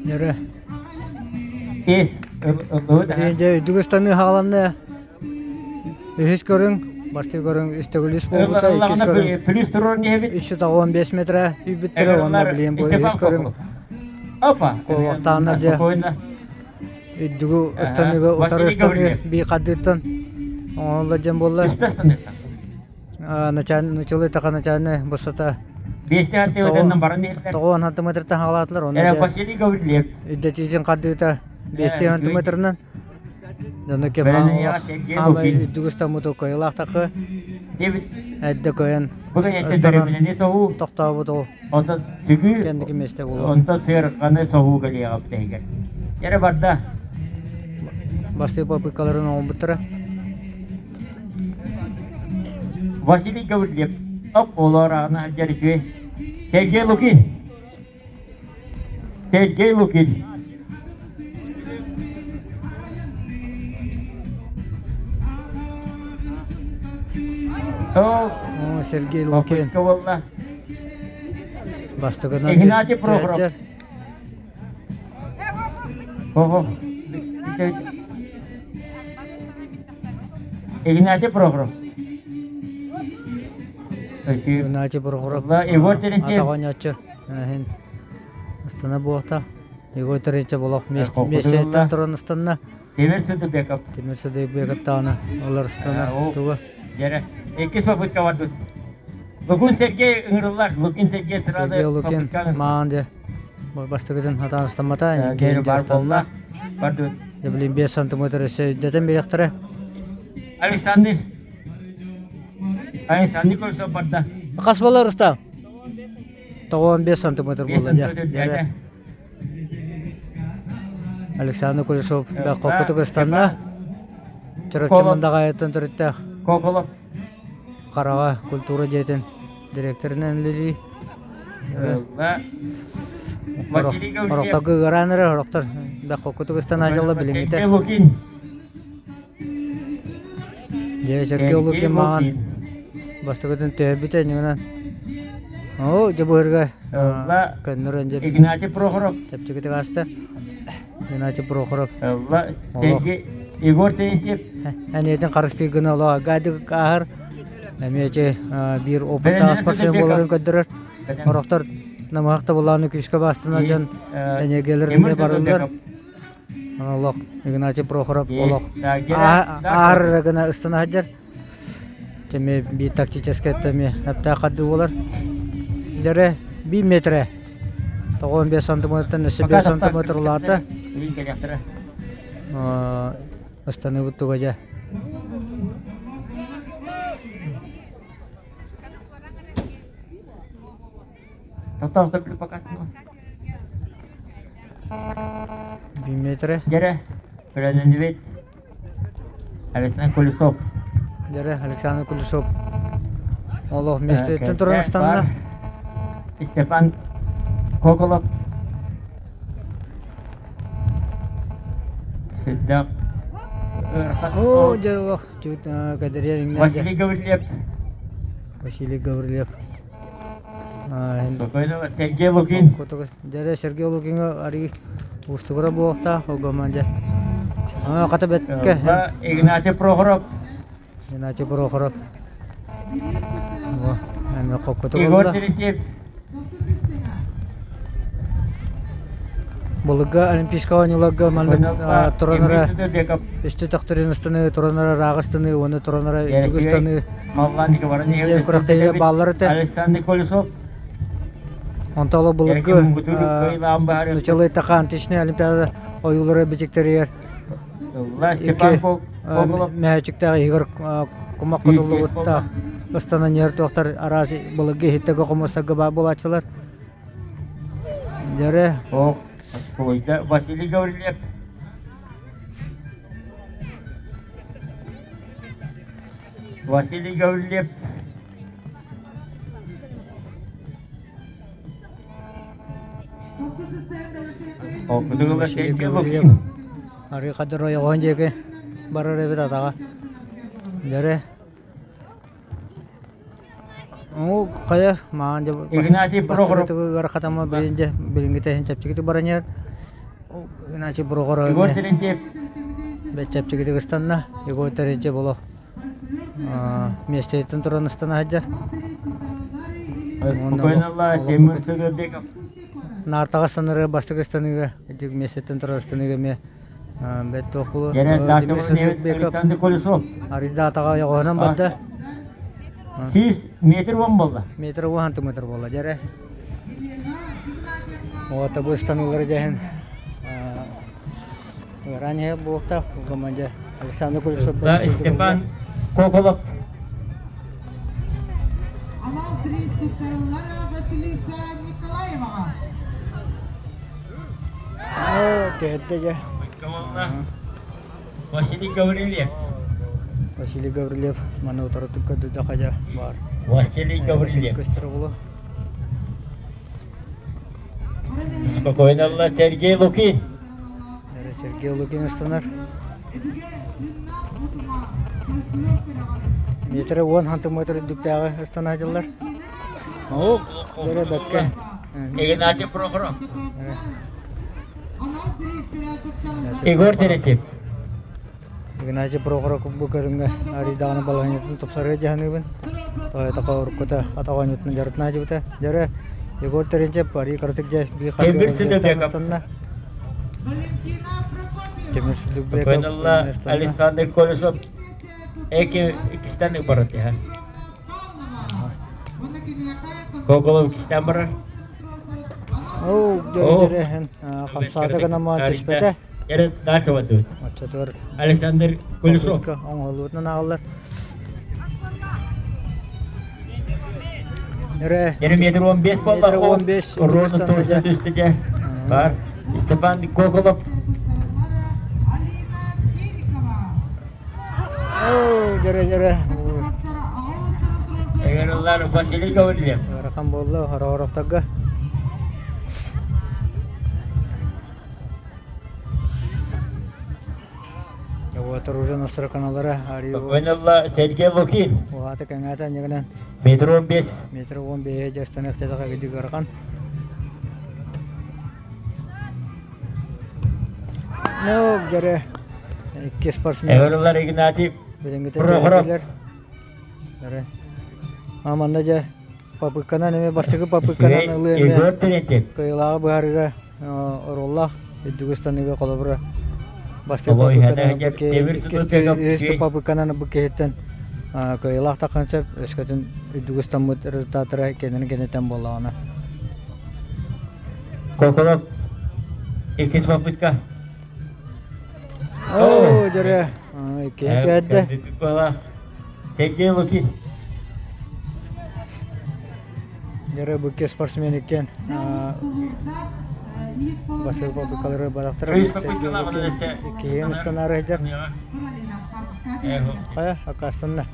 Нөрө. Ис ыллыбыт. Дьэ үрдүк ыстаныы хааланна. Үһүс көрүҥ, бастакы көрүҥ үс төгүл үс буолбута, иккис көрүҥ Плюс турар диэбит. 395 метра үүбүттэрэ уонна билигин бу үһүс көрүҥ Опа. Куобахтааннар дьэ үрдүгү ыстаныыга утары ыстаныы бии хардыыттан оҥоһуллар дьэн буолла. Начальный така начальный высота тоҕуон сантиметртан хаалаатылар онно Василий Гаврильев үрдэтиитин хардыыта биэстии сантиметрынан дьону ким аамай үрдүк ыстаммыт кыайыылаахтахы эрдэ кыайан ыстанан тохтообут ол Онтон сүгүү кэнники миэстэ буолуо онтон сыарҕаны соһуу кэлиэҕэ бүтэһигэр. Эрэ барда. Бастакы попыткаларын оҥорбуттара. Василий Гаврильев оп олоор аҕына сылдьар үчүгэй. Сергей Лукин. Сергей Лукин. О, Сергей Лукин. Бастакынан Игнатий Прохоров. Игнатий Прохоров. Игнатий Прохоров. Егор Терентьев. Атаҕа Иһин астана буолта. Егор Терентьев олох миэстэтиттэн туран ыстанна. Тимир Сыдыбеков. Тимир Сыдыбеков даҕаны олор ыстана туга. Дьэрэ. Иккис попытка барбыт. Лукин Сергей ыҥырыллар. Лукин Сергей сразу Сергей Лукин маан дьэ бастакытын хатаан ыстаммата. Дьэрэ бар буолла. Бардыбыт. Дьэ билин 5 сантиметр өссө үрдэтэн биэриэхтэрэ. Александр. Александр Колесов барда. Хас буолар Рустам? 95 сантиметр буолла дьэ. Александр Кулешов хоппутук ыстанна. Чурапчы Мындаҕайыттан төрүттээх Коколов Хараҕа культура дьиэтин директорынан үлэлии. Орохторго ыараан эрэр, орохтор бэххоккутук ыстана дьолло билиҥҥитэ. Дьэ, Сергей Лукин маҕан бастакытын төһөбүтэ ньыгынан. Оо, дьэ быһырга көннөрөн дьэ Игнатий Прохоров. Чэпчэкитик ааста. Игнатий Прохоров. Егор Терентьев. Эниэтин харыстыыр гына олоо гадык ааһар. Эмиэ ити биир опыттаах спортсмен буоларын көрдөрөр. Орохтор намыһах табылааны күүскэ баастанар дьон энергияларын эмиэ барыллар. Олох Игнатий Прохоров олох аар гына ыстана сылдьар. Тэми биир тактическай тэми эптээх хардыы буолар. Дэрэ 1 метрэ. 95 сантиметртан өссө 5 сантиметр улаата. Ыстаныбыт туга дьэ. Дмитрий. Дьэрэ, Президент Александр Кулешов. Дьэрэ, Александр Кулешов. Олох миэстэтиттэн туран ыстанна. Степан Коколов. Сүрдээх Оо, дьэ олох кэдэрийэр Василий Гаврильев. Василий Гаврильев. Сергей Лукин. Дьэрэ Сергей Лукиҥҥа арыы уустугура буолуохтаах огоман дьэ. Хата бэккэ. Игнатий Прохоров. Игнатий Прохоров. Эмиэ хоккутук Егор ылла. Терентьев. Былыргы Олимпийскай оонньууларга маннык туранара үстүү төхтөрүн ыстаныы, туранара ыраах ыстаныы уонна туранара үрдүк ыстаныы диэн күрэхтэһиилэр бааллар этэ. Александр Колесов. Онто ол былыргы нучалыы така античнай олимпиада ойуулара бичиктэригэр икки мөһөөчүктээх иһигэр кумах кутуллубуттаах ыстанан иһэр туохтар араас былыргы иһиттэргэ хомуостарга баар буолааччылар. Дьэрэ. Василий Гаврильев. Василий Гаврильев. Василий Гаврильев. Арыы хадыр ойоҕоһун диэки барар эбит атаҕа. Дьэрэ. Оо, хайа, маҕан дьэ Игнатий Прохоров. бастакы ыарахатама билин дьэ билиҥҥитэ иһин чэпчэкитик баран иһэр. Иначе Прохоров Егор Терентьев. Бэт чэпчэкитик ыстанна. Егор Терентьев олох миэстэтиттэн туран ыстана сылдьар. Спокойно Тимур Сыгырбеков. Наартаҕа ыстанары бастакы ыстаныыга ити миэстэттэн туран ыстаныыга эмиэ бэт туох буолуо. Тимир Сыдыкбеков Александр Колесов. Арыйдаатаҕа ойоҕоһунан барда. Сүүс метр уон буолла. Метр уон сантиметр буолла дьэрэ. Уота бу ыстаныылары дьэһин ранее буолуохтаах команде Александр Кулешов Степан Коколов. Анал приз туттарыллар Василиса Николаеваҕа. Түһэрдэ дьэ. Василий Гаврильев. Василий Гаврильев маны утары көрдүдэ хадьа баар. Василий Гаврильев. Көстөр оҕоло. Спокойно Сергей Лукин. Сергей Лукин ыстанар. Метр 10 сантиметр үрдүктээҕи ыстана сылдьаллар. Оо, дөрө бэккэ. Игнатий Прохоров. Егор Терентьев. Игнатий Прохоров бу көрүҥҥэ арыйдаҕына балаһыанньатын тупсарыа дьаһаныыбын. Тоойотоко уруккута атах оонньуутун дьарытына сылдьыбыта. Дьэрэ Егор Терентьев арыый кыратык дьэ биир Темир Сыдыбеков. Темир Сыдыбеков. Александр Колесов. Эки иккистэн барат яһа. Коколов иккистэн барар. Оо, дөрө-дөрө хамсаата гынама түспэтэ. Эрэ дальше вот. Оччотугар Александр Кулешов. Оҥоһуллубутунан ааҕыллар. Эрэ Эрэ метр 15 буолла. Метр 15. Ровно точно түстүгэ. Бар. Степан Коколов. Оо, дөрө-дөрө. Эгерыллар Василий Гаврильев. Ыарахан буолла хороҕорохторго. Уотар уже настройканалара Вынылла Сергей Лукин. Уһаата кэҥээтэ анньыгынан Метр 15. Метр 15 дьастаныахтаах гидик ыарахан. Ну, дьэрэ икки спортсмен. Эгерыллар Игнатий Прохоров. Дьэрэ. А манна дьэ попытканан эмиэ бастакы попытканан ылыы эмиэ Егор Терентьев. кыайыылааҕы быһаарыыга оруоллаах үрдүк ыстаныыга холобура бастакы Олой попытканан хэнэ Темир Сыдыков үһүс попытканан бу киһиттэн кыайыылаах таххан сөп өскөтүн үрдүк ыстаммыт результаттара кэннин кэнниттэн буоллаҕына. Коколов иккис попытка. Оо, дьэрэ, иккиһин түһэрдэ. Сергей Лукин. Дьэрэ бу икки спортсмен иккиэн басыр попыткалары барахтара Сергей Лукин иккиһин ыстанаары сылдьар. Хайа, аккаастанна.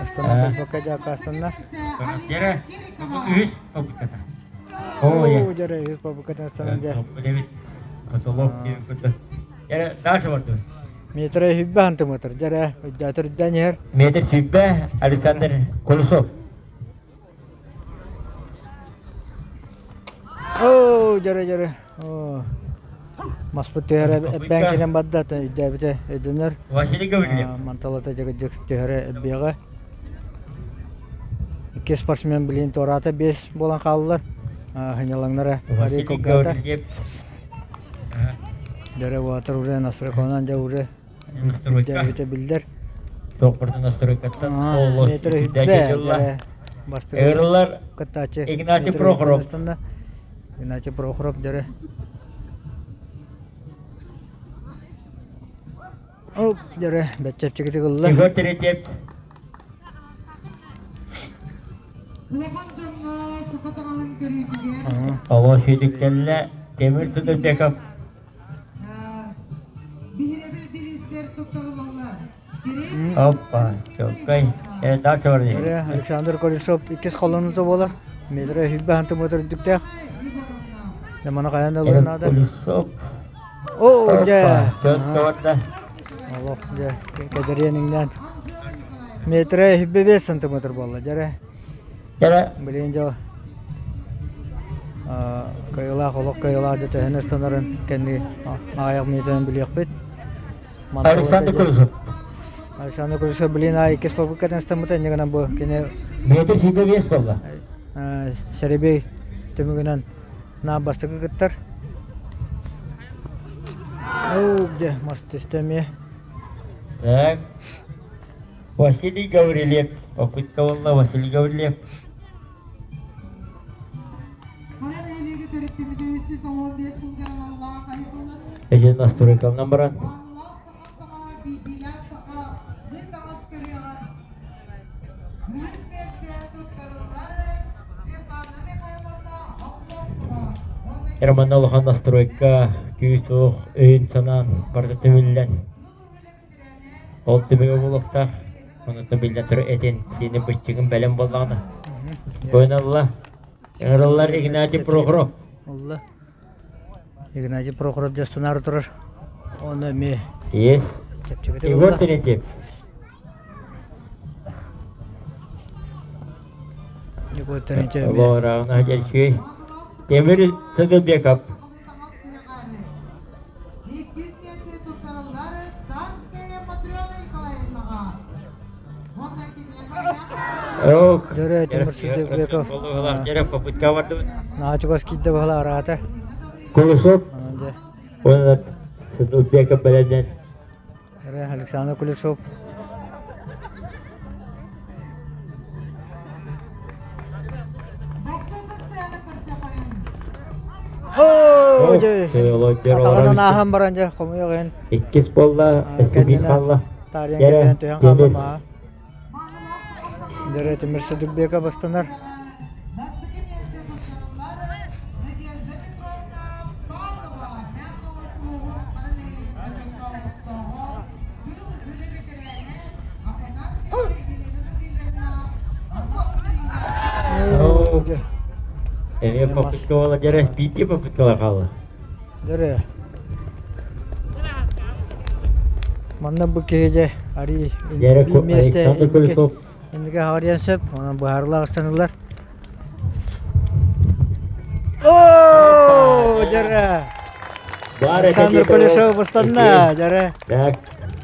Астана кэлбэккэ дьэ аккаастанна. Дьэрэ, үһүс попытката. Оо, дьэрэ, үһүс попыткатын астана дьэ. Потолок Дьэрэ, дальше бардым. Метр сүүрбэ сантиметр. Дьэрэ, үрдээтэр үрдээн иһэр. Метр сүүрбэ Александр Колесов. Оо, дьэрэ, дьэрэ. Оо. Маспыт түһэрэ эбээн кэлэн барда, өйдөөбүтэ өйдөнөр. Василий Гаврильев. Манталата дьыгыдьык түһэрэ элбиэҕэ. Икки спортсмен билигин туораата биэс буолан хааллылар. Сынньалаҥнара арыый Василий кылгаата. Гаврильев. Дьэрэ уотар уже настройканан дьэ уже Настройка. өйдөөбүтэ биллэр. Тохпортон настройкаттан олус Метр үһүбэ дьэрэ бастакы Ыырылар кыттааччы Игнатий метр Прохоров. үһүбэ Игнатий Прохоров дьэрэ. Оп, дьэрэ, бэт чэпчэкитик ылла. Егор Терентьев. Улахан дьоҥҥо саха таҥаһын көрүүтүгэр Оҕо сүүтүктэллэ Темир Сыдырбеков. биһирэбил бириистэр туттарыллаллар. Опа, чоккай. Дальше бар Дьэрэ, Александр Колесов иккис холонуута буолар. Метр сүүрбэ сантиметр үрдүктээх. Дьэ, маны хайаан да ылыан наада. Колесов. Оо, дьэ. Чөткө барда. Олох, дьэ, кэдэриэн иҥнээн. Метр 25 сантиметр буолла, дьэрэ. Дьэрэ. Билигин дьэ Кыайыылаах олох кыайыылаах дьэ төһөнү ыстанарын кэнники аҕыйах мүнүүтэнэн билиэхпит. Александр Колесов. Александр Колесов блин иккис попыткатын ыстаммыта инньэ гынан бу кини Метр сүүрбэ биэс буолла. Сэрэбиэй түмүгүнэн наа бастакы кыттар. Оо, дьэ, мас түстэ эмиэ. Так. Василий Гаврильев. Попытка буолла Василий Гаврильев. Эдьэн настройкалынан баран. Роман улахан настройка күүс-уох өйүн-санаан барыта түмүллэн Ол түмүгэ буолуохтаах. Онуттан биллэн турар этин, сиэнин быччыгын бэлэм буоллаҕына. Буйналла. Ыҥырыллар Игнатий Прохоров. Олла. Игнатий Прохоров дьастынаары турар. Оны эмиэ Есть. чэпчэкитик Егор ылла. Терентьев. Егор Терентьев эмиэ. Олорааҕына дьэрчүөй. Темир Садылбеков. Иккис миэстэ туттарыллар Тарская Матрена Николаевнаҕа. Уонна киниэхэ Дөрө Тимур Сидыбеков наһаа чугас киирдэ баһыла араата. Кулусов уонна Сыдылбеков бэлэннэн. Александр Кулешов. Оо, дьэ, атаҕынан ааһан баран дьэ хомуйуох иһин. Иккис буолла, өссө биир хаалла. Таарыйан кэбиһэн түһэн хаалла маа. Дьэ, Тимир Сыдыкбека бастанар. Бастакы миэстэ туттарыллар Надежда Петровна Павлова Мякова суоҕун хара нэһилиэгин олохтооҕо, тыыл үлэ бэтэрээнэ Афанасьева Елена Гаврильевна анал бирииһэ. Эмиэ попытка буола дьэрэ, биирдии попыткалар хаалла. Дьэрэ. Манна бу киһи дьэ арий биир миэстэ Инники аҕарыан сөп, онон быһаарылаах ыстаныллар. Оо, дьэрэ! Александр Кулешов ыстанна, дьэрэ. Так.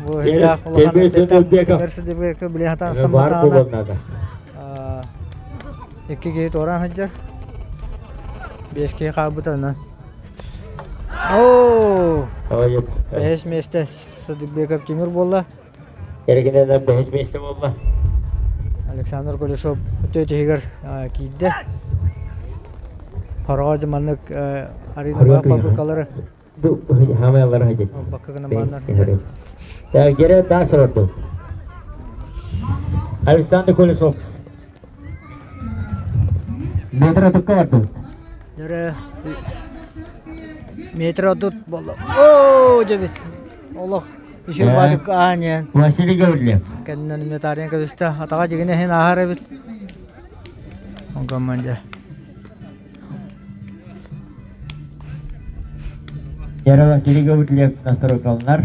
Бу иһдээх улахан эппиэттээх билиэн хатаан ыстамматаҕына икки киһи туораан сылдьар. Биэс киһи хаалбыта онон. Оо! Бэһис миэстэ Садыкбеков Тимур буолла. Эргинэнэн бэһис миэстэ буолла. Александр Кулешов өтө иһигэр киирдэ. Хороҕо дьэ маннык арыйдыбаах пабрикалары Хамаялары хадит. бакка гына мааннар. Так, Гере таас олорду. Александр Кулешов. Метр отукка барды. Дөрө метр отут болла. Оо, дебит. Олох Үчүгэй баадык аанньайан. Василий Гаврильев. Кэннинэн эмиэ таарыйан кэбистэ. Атаҕа дьигинэ иһин ааһар эбит. Онкомман дьэ. Яра Василий Гаврильев настройкаланар.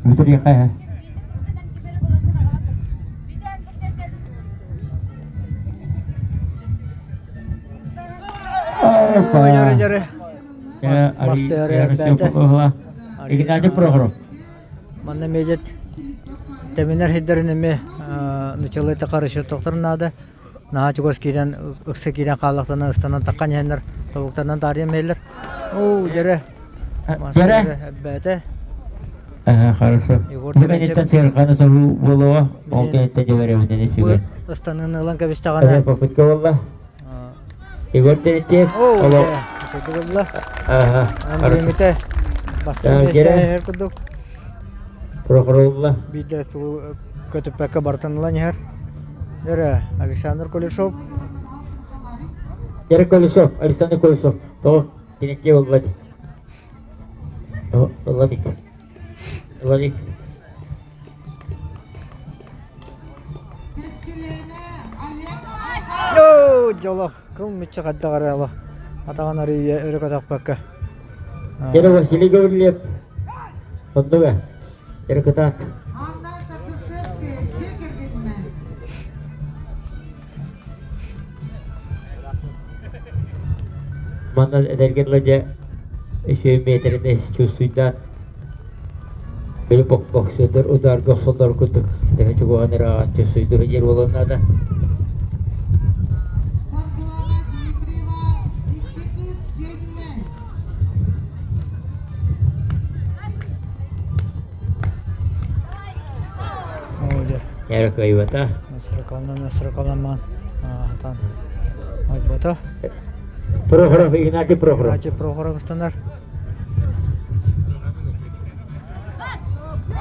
Бүтүрүөххэ. Дьөрү дьөрү. Игнатий Прохоров. Манна медет тэминэр сирдэрин эмиэ нучалыы тахар тохтор наада. Наһаа чугас киирэн ыкса киирэн хааллахтарына ыстанан таххан иһэннэр тобуктарынан таарыйан биэрэллэр. Оо, дьэрэ. Дьэрэ. Эбээтэ. Хорошо. Егор Бу кэнниттэн сыарҕаны соһуу буолуо, ол кэнниттэн дьэбэрэбитини сүгэн. Ыстаныыны ылан кэбистэҕинэ. Попытка буолла. Егор Терентьев. Оо, дьэ. Ага. Билиҥҥитэ бастакы миэстэ иһэр курдук. Прохоровла. Биирдэ тугу көтүппэккэ барытын ылан иһэр. Дөрө, Александр Кулешов. Дөрө Кулешов, Александр Кулешов. Тоҕо киникке булбат. Владик. Владик. Оо, дьолох, кыл мүччү хайдах эрэ олох атаҕын арыйа өрө көтөхпөккө. Дьэ Василий Гаврильев оннуга дьэ кытаат. Анна Картушевская дьиэ кэргэнинэ. Манна эдэргэ дылы дьэ үчүгэй миэтэрини чувствуйдаан били боксердар ударга охсоллор курдук төһө чугаһын ырааҕын чувствуйдуу сылдьар буолуон наада. Саргылана Дмитриева икки кыыс сиэнинэ. Эрэ кыайбата. Срокаланан хатан ойбото. Прохоров Игнатий Прохоров. Игнатий Прохоров ыстанар.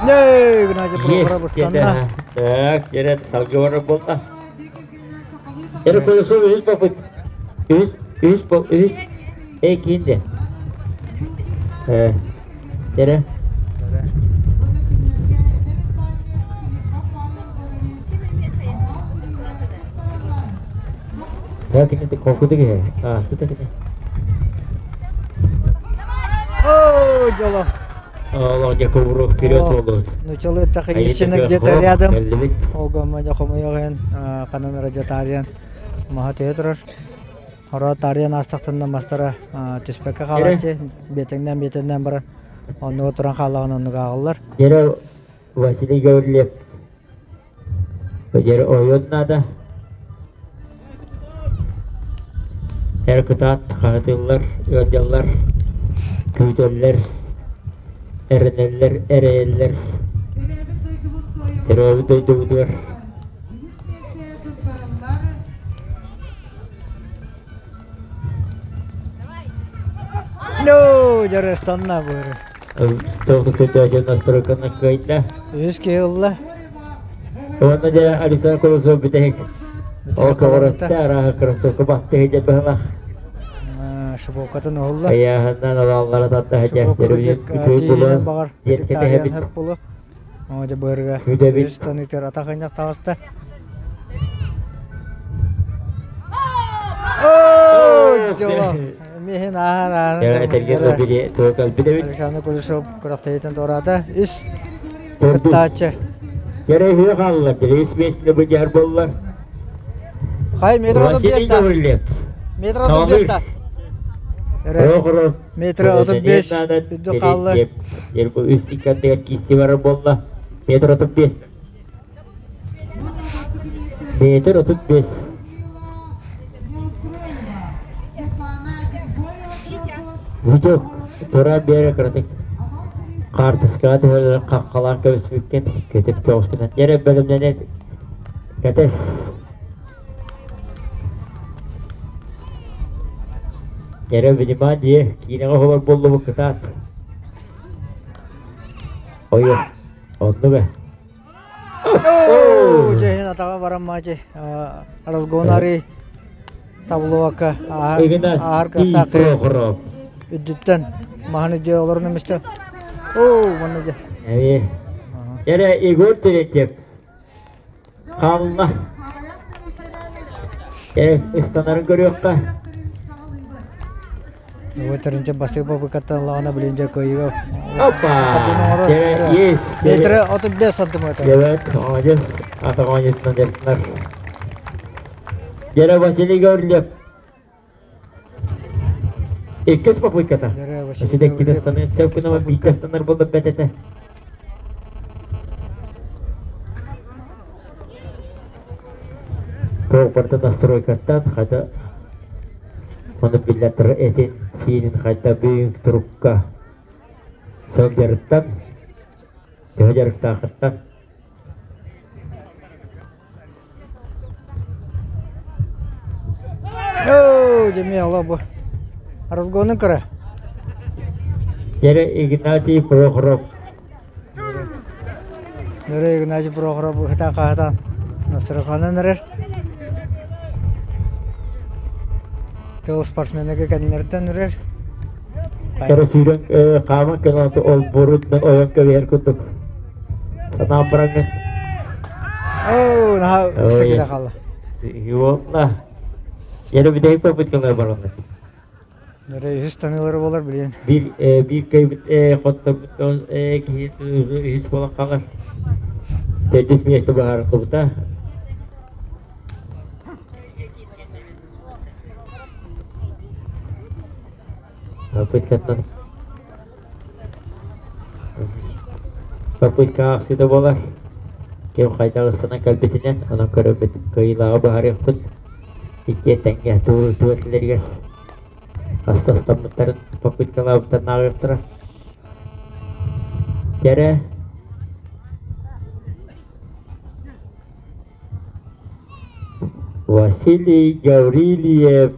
Игнатий Прохоров ыстанна. Так, дьэрэ салгы барар буолла. Эрэ Колосов үһүс попыт. Үһүс, үһүс, үһүс. Эй, киинде. Дьэрэ. Да, кини холкутук иһэ. Ааспыта кини. О, дело. Олох дьэ кубурук вперед буолуут. Нучалы тахиищина где-то рядом. Ого, мадя хомойоҕын ханан радиотариан маха төһө турар. Хоро таарыйан аастахтарына мастара түспэккэ хаалааччы, биэтэҥнээн биэтэҥнээн баран оннуга туран хааллаҕына оннук ааҕыллар. Дьэ Василий Гаврильев дьэ ойуон наада. Эр кытаат хаһытыыллар, ыалдьаллар, күүтэллэр, эрэнэллэр, эрэйэллэр. Төрөөбүт дойдубутугар Ну, дьарыстанна быары. Тоҕус көрдөөчү настройканы кыайда. Үс киһи ылла. Уонна дьэ Александр Колосов бүтэһик. Ол көҕүрэтте арааһы кроссовка батты иһдэ быһылах. Шибокатын уһулла. Ыйааһыннан олооллара тарда сылдьар. Тиийинэн баҕар таарыйан хөп булу. Дьэ быарыга үс тонутер атах ынньах таҕыста. Дьоло. Миһин аар аар. Александр Кулешов күрэхтэһиитин туораата. Үс кыттааччы. Кэрэ үһүө хаалла. Үс миэстэ быдьар буоллар. Хай метр 35 та. Метр 35 та. Метр 35 үрдүк хаалла. Үс иккардыгар киирси барар буолла. Метр 35. Метр 35. Видео тура биэрэ кыратык хаартыскаҕа түһэр хаххалаан кэбиспиккин көтүт көҕүскүнэн эрэ бэлэмнэнэн кэтэс. Эрэ внимание, киинэҕэ уһулар буоллубут кытаат. Ойо, оннук ээ. Оо, дьэ атаҕа баран маачи разгонари табловака ааһар кыахтаах үрдүттэн маһаны дьэ олорон эмистэ. Оо, манна дьэ. Эрэ Егор Терентьев Хаалла. Э, ыстанарын көрүөххэ. Өтөрүнчэ бастакы попыткаттан ыллаҕына билин дьэ кыайыыга Опа! Есть! Метрэ 35 сантиметр. Девет, молодец. Атах оонньуутунан дьарыктанар. Дьэрэ Василий Гаврильев. Иккис попытката. Василий Гаврильев. Сөп гына бииргэ ыстанар буолла бэт этэ. Туох барыта настройкаттан хата ону биллэн турар этин сиинин хайда бүгүн турукка сылдьарыттан төһө дьарыктаахыттан Оо, дьэ бу разгонун кыра. Дьэрэ Игнатий Прохоров. Дьэрэ Игнатий Прохоров ыһытан хаһытан настройканан эрэр. Тыл спортсменыга кэннилэриттэн үрэр. Кэрэ сүүрэн хааман кэлэн ол бурут ойон кэбиһэр курдук. Санаан бараҥҥын. Оо, наһаа ыкса кэлэ хаалла. Уолла. Яры бүтэһик попыткалар бараллар. Эрэ үһүс таныылары буолар билигин. Биир биир кыайбыт хотторбут киһи үһүс буолан хаалар. Төрдүс миэстэ быһаарыллыбыта. Попыткаттан Попытка аахсыыта буолар. Ким хайдах ыстанан кэлбитинэн, онон көрөммүт кыайыылааҕы быһаарыахпыт. Иккиэн тэҥҥэ туруорсубат астастаммыттарын попыткалаабыттарын ааҕыахтара. Кэрэ Василий Гаврильев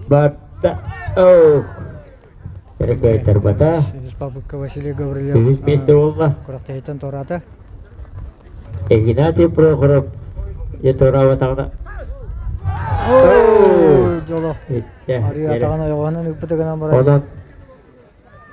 Барта Эрэ кыайтарбата. Үһүс Василий Гаврильев Үһүс миэстэ буолла. Күрэхтэһииттэн туораата. Игнатий Прохоров дьэ туораабатаҕына Дьоло. Арыйа атаҕын ойоҕоһунан ыыппыта гынан баран. Онон